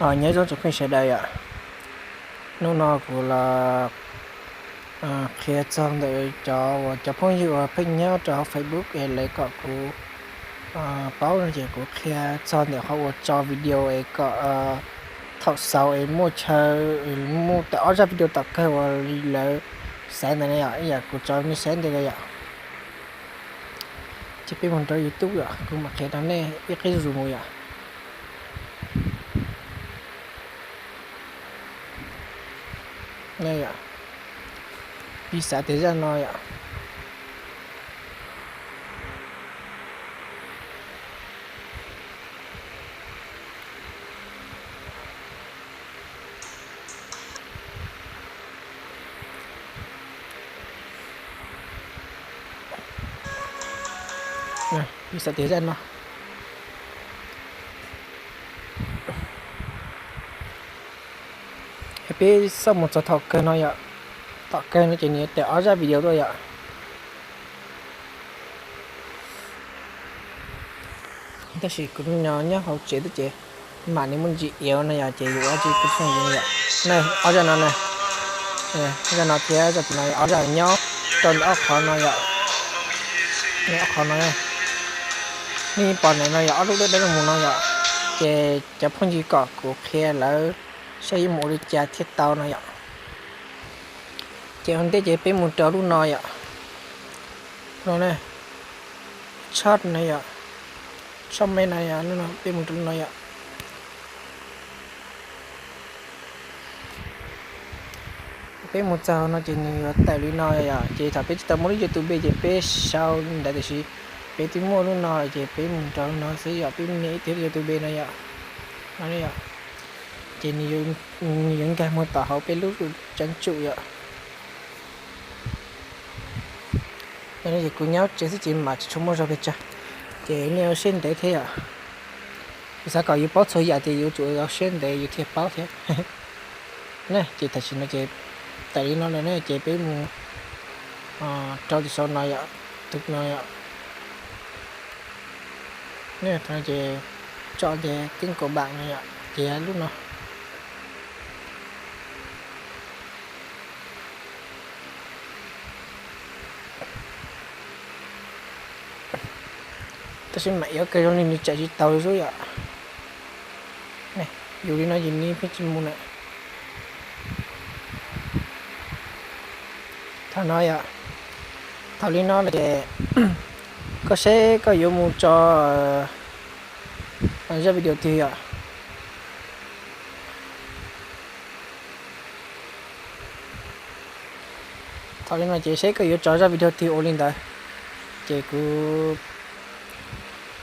Nyob zoo tsoom phooj ywg sawv daws yom, hnub no kuv los qhia txog ntawm cov uas cov phooj ywg uas pheej nyob rau hauv Facebook es lawv kom kuv paub no ces kuv qhia txog ntawm qhov uas tso video es kom thaum xaus es muaj chaw, muaj tawm ob zaj video tom kawg uas lawv xaiv ntawd na yom, ib yam kuv tso nej saib ntawd yom. Ces peb mus rau YouTube yom, kuv mam qhia rau nej ib qib zuj zus mus yom. Piv xam tias zaj no yom. Piv xam tias zaj no. Peb xauj mus txog thaum kawg no yom. Thaum kawg no ces nws yuav tawm ob zaj video tuaj yom. Tab sis kuv nyob hauv tsev xwb ces mam nws muaj ntsis iav no yom, ces yus ua tsis tau zoo yom. Ob zaj no na, zaj no thiab zaj tim no, ob zaj nyob rau ntawm ob qhov no yom. Ob qhov no, nej pom ntawm no yog ob lub dawb dawb mus no yom. Ces cov phooj ywg kom kuv qhia lawv saib yuav mus ua li cas thiaj tau no yom. Ces ua ntej ces peb mus rau lub no yom. No na, tshoj no yom, tshoj me no yom, peb mus rau lub no yom. Peb mus txog no ces nws yuav tawm li no yom. Ces thaum peb tsis tau muaj lub YouTube ces peb sau li ntawd, tiam sis peb twb muaj lub no ces peb mus rau lub no xwb yom. Peb nias ib teg lub YouTube no yom. Ces nws yuav nkag mus tom hauv peb lub tsav tsum yom. Ces kuv nyob tsev xwb ces mam tsis tshua muaj zog pes tsawg, ces nej ua siab ntev thiab yom. Yus xav kom yus paub txhua yam ces yuav tsum ua siab ntev yus thiaj paub thiab. Na ces tam sim no ces tawm li no lawm na, ces peb mus rau tim saum no yom, tus no yom. Ces tso ces keeb kaum npam no yom, ces lub no. Tab sis mam iov kawg zoo li nws tsam tsis tau li xwb yom. Yus li no ces nws pheej tsis mus na. Thaum no yom, thaum li no lawm ces koj seb koj yuav mus tso zaj video twg yom. Thaum li no ces seb koj yuav tso zaj video twg ua li ntawd, ces kuv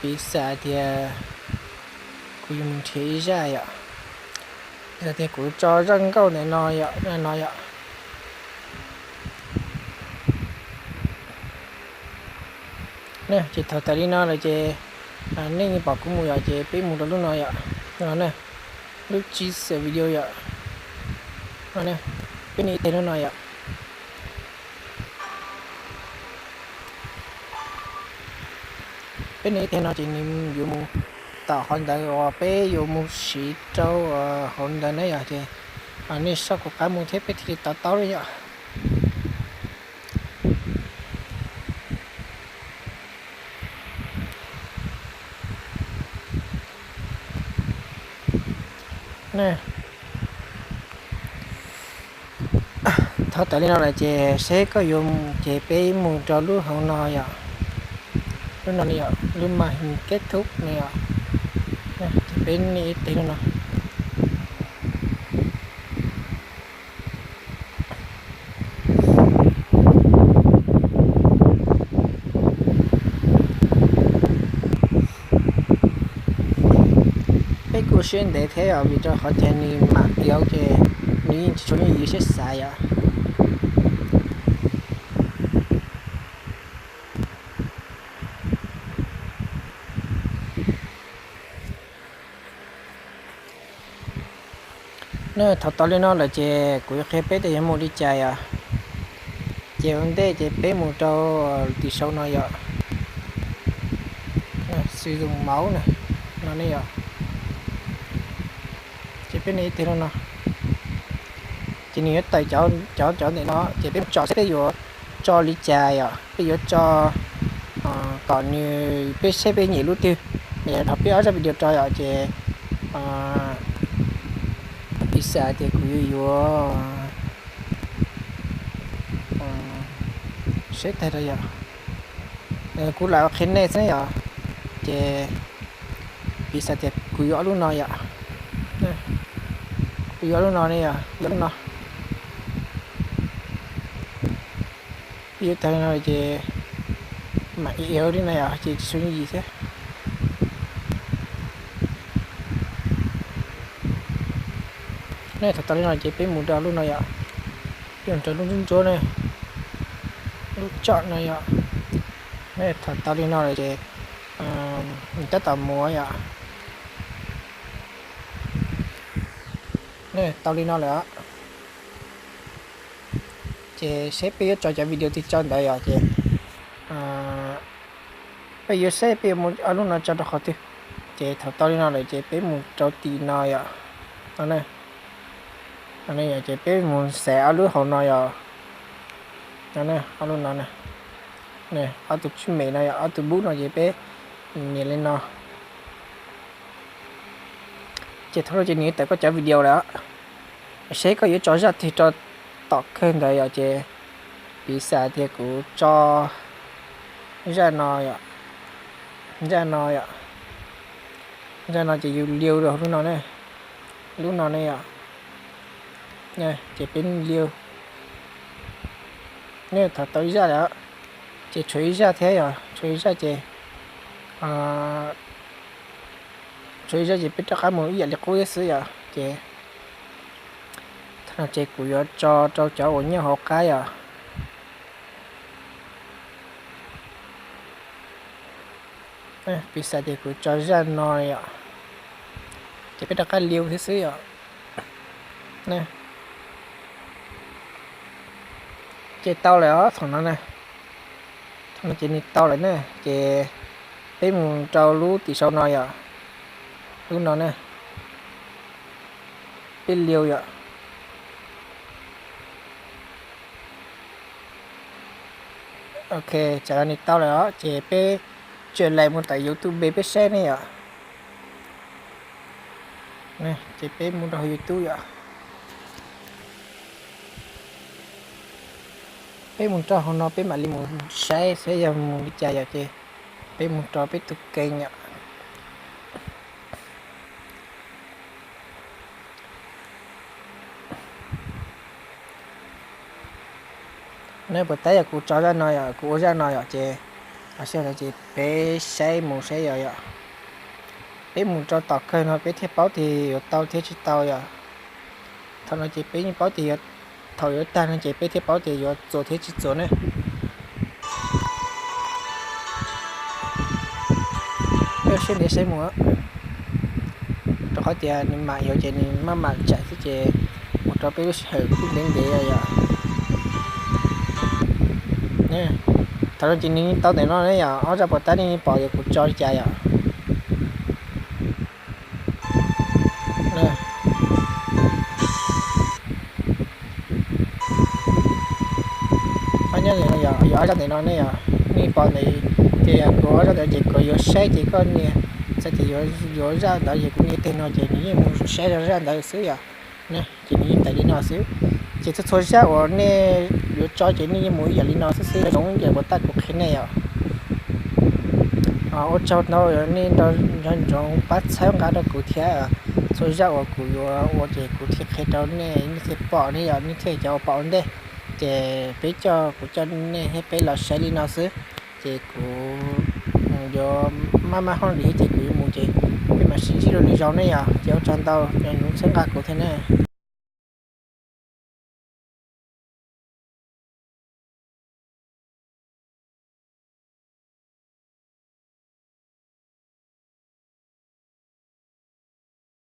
piv xam tias kuv yuav mus nrhiav ib zaj yom. Piv xam tias kuv tso zaj nkauj ntawm no yom, no yom. Ces thaum tawm li no lawm ces nej pom kuv mus yom, ces peb mus rau lub no yom, no na, lub tsib xwm video yom, no na, peb nias ib teg lub no yom. Peb nias ib teg no ces nws yuav mus tom qhov ntawd uas peb yuav mus siv rau hauv ntawd na yom, ces nej soj kuv qab mus thiab peb thiaj li to taub li yom. Thaum tawm li no lawm ces seb koj yuav mus ces peb mus rau lub hauv no yom, lub no yom, lub mas keb thub no yom, ces peb nias ib teg lub no. Peb kuj siab ntev thiab yom, vim rau qhov tias nws mam iov ces nws yeej tsis tshua yooj yim siab xav yom. Thaum tau li no lawm ces kuv yuav qhia peb tias yuav mus li cas yom. Ces ua ntej ces peb mus rau tim saum no yom, xws zoo mauv na, no ne yom. Peb nias ib teg lub no, ces nws yuav tawm cov cov ntawm no, ces peb tsom seb peb yuav tso li cas yom, peb yuav tso kom nws, peb seb peb nyiam lub twg. Yog thaum peb ob zaj video rau yom, ces piv xam tias kuv yuav yuav seb tag rau yom, kuv lam ua qhia nej xwb yom, ces piv xam tias kuv yuav ob lub no yom, kuv yuav ob lub no ne yom, yuav lub no. Peb yuav tag li no ces mam i li no yom, ces tsis su yim thiab. Nej thaum tau li no ces peb mus rau lub no yom, peb mus rau lub ntsuab ntsuab ne, lub tsom no yom. Nej thaum tau li no lawm ces nws tab tom mus yom. Nej tau li no lawm, ces seb peb yuav tso cov video twg tso ntawd yom, ces peb yuav seb peb yuav muab ob lub no tso rau qhov twg. Ces thaum tau li no lawm ces peb mus rau tim no yom, no ne, ces peb mus xaiv ob lub hauv no yom, no ne, ob lub no ne, ob tug tswb mem no yom, ob tug bub no ces peb nias li no. Ces thaum no ces nws tawm koj cov video lawm, seb koj yuav tso zaj twg rau tom kawg ntawd yom, ces piv xam tias kuv tso zaj no yom, zaj no yom, zaj no ces yus liu rau lub no ne, lub no ne yom, ces peb liu. Nej thaum tau ib zaj lawm, ces tshuav ib zaj thiab yom, tshuav ib zaj ces, tshuav ib zaj ces peb rov qab mus ib yam li qub thiab xwb yom. Ces thaum no ces kuv yuav tso rau cov uas nyob hauv qab yom. Piv xam tias kuv tso zaj no yom, ces peb rov qab liu thiab xwb yom. Ces tau lawm os, thaum no na, thaum no ces nws tau lawm na, ces peb mus rau lub tim sau no yom, lub no na, peb liu yom. Ok, tam sim no nws tau lawm os, ces peb tsuas laim mus tom YouTube peb saib ne yom. Ces peb mus rau hauv YouTube yom. Peb mus rau hauv no peb mam li mus saib saib yog mus li cas yom, ces peb mus rau peb tus kênh yom. Nej puas tab yog kuv tso zaj no yom, kuv ua zaj no yom, ces los sis no ces peb saib mus saib yom yom. Peb mus rau tom kawg no peb thiaj paub tias yuav tau thiab tsis tau yom. Thaum no ces peb yeej paub tias yuav, thaum yuav tag no ces peb thiaj paub tias yuav txuas thiab tsis txuas ne. Peb ua siab ntev saib mus, rau qhov tias nws mam yuav ces nws maj mam tsaim xwb ces mus rau peb lub sij hawm kuj ntev ntev yom. Thaum no ces nws yeej tau ntawm no ne yom, ob zaj puas tab nej yeej pom tias kuv tso li cas yom. Ob nyob ntawm no yog ob zaj ntawm no ne yom, nej pom ntawd ces yog kuv ob zaj ntawd ces kuv yuav saib ces koj nias, txhais tias yuav zaj ntawd ces kuv nias teg no ces nws yeej mus saib zaj ntawd xwb yom. Ces nws yeej tawm li no xwb. Ces txhua txhua zaj uas nej yuav tso ces nej yeej mus ib yam li no xwb xwb, zoo ib yam li puas tab kuv qhia nej yom. Ua tsaug ntau nej nrog nco ntsoov pab txhawb nqa rau kuv thiab. Txhua zaj uas kuv yuav ua ces kuv thiaj qhia rau nej, nej thiaj pom ne yom, nej thiaj cov uas pom ua ntej. Ces peb coj, kuv coj nej thiab peb los saib li no xwb. Ces kuv yuav maj maj hauj lwm ces kuv yuav mus ces peb mam sib ntsib dua lwm zaus ne yom. Ces ua tsaug ntau nco ntsoov txhawb nqa kuv thiab ne.